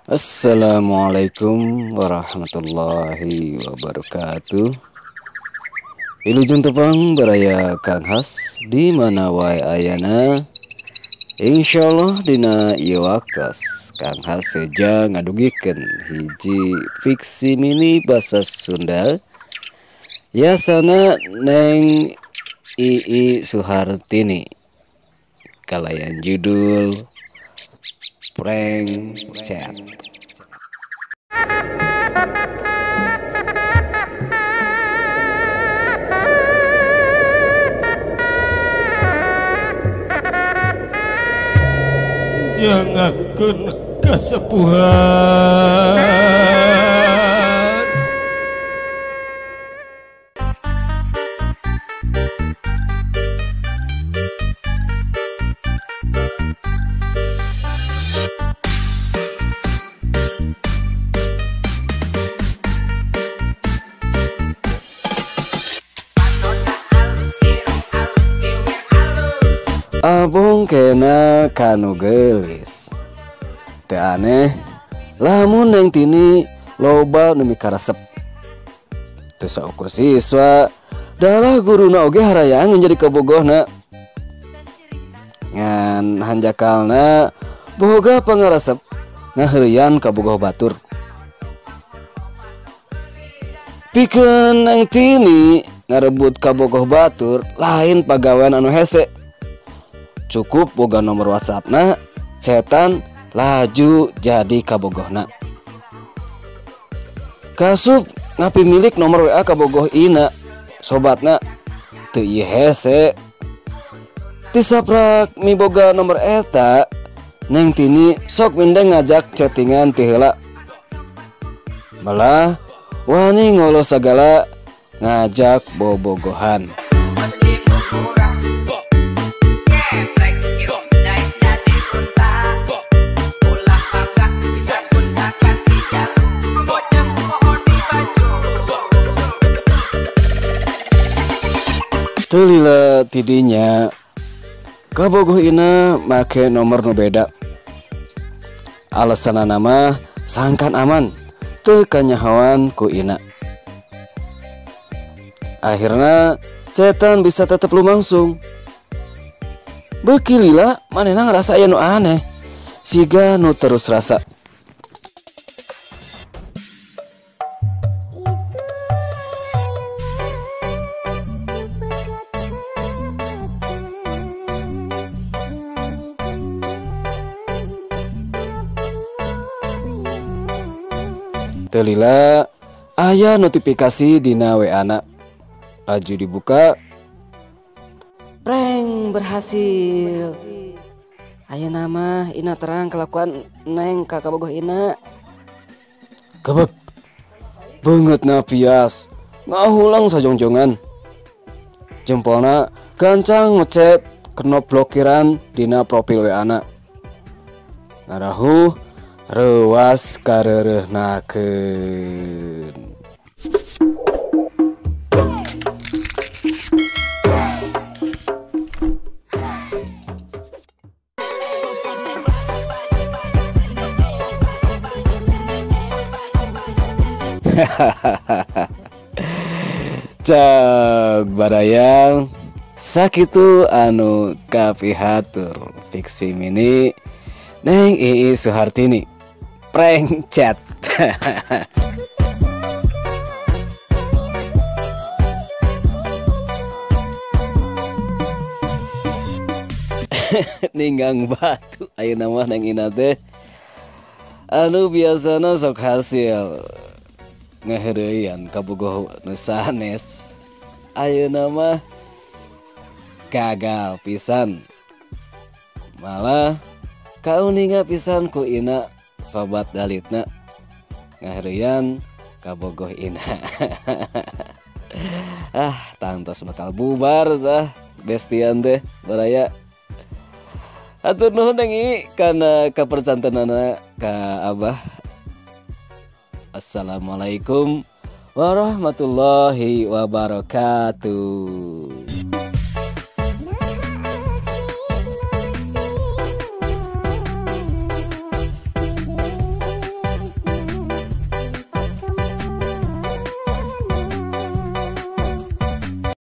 Assalamualaikum warahmatullahi wabarakatuh. Wilujeng tepang baraya Kang Has di mana wae ayana. Insyaallah dina ieu waktos Kang Has seja ngadugikeun hiji fiksi mini basa Sunda yasana Neng Ii Suhartini kalayan judul Prank Chat. Nyangakeun kasepuhan. Abong kena kanu geulis. Teu aneh lamun Neng Tini loba nu mikaresep. Teu saukur siswa, dalah guruna oge harayangeun jadi kabogohna. Ngan hanjakalna boga pangaresep ngaheureuyan kabogoh batur. Pikeun Neng Tini ngarebut kabogoh batur lain pagawean anu hese. Cukup boga nomor WhatsAppna, cetan laju jadi kabogohna. Kasup ngapi milik nomor WA kabogoh ina, sobatna teu ieu hese. Tisaprak miboga nomor eta, Neng Tini sok mindeng ngajak chattingan ti heula. Malah wani ngolos sagala ngajak bobogohan. Teu lila tidinya kabogoh ina make nomor nu beda. Alasanna mah sangkan aman teu kanyahoan ku ina. Akhirna cetan bisa tetep lumangsung. Beuki lila manehna ngarasa aya nu aneh, siga nu terus rasa. Teu lila aya notifikasi dina WA-na. Laju dibuka. Prank berhasil. Aya nama ina terang kelakuan Neng ka kabogoh ina. Gebek. Beungeutna pias, ngahulang sajongjongan. Jempolna gancang ngecet kenop blokiran dina profil WA-na. Ngarahuh reuwas kareureunahkeun. Cek barayang sakitu anu kapihatur fiksi mini Neng Ii Suhartini Prank Chat. Ninggang batu ayeuna mah Neng Ina teh anu biasana sok hasil ngaheureuyan kabogoh nu sanes. Ayeuna mah gagal pisan. Malah kauninga pisan ku ina sobat dalitna ngaheureuyan kabogoh ina. Ah, tangtos bakal bubar tah bestian teh baraya. Hatur nuhun Neng Ii kana kapercantenanana ka Abah. Assalamualaikum warahmatullahi wabarakatuh.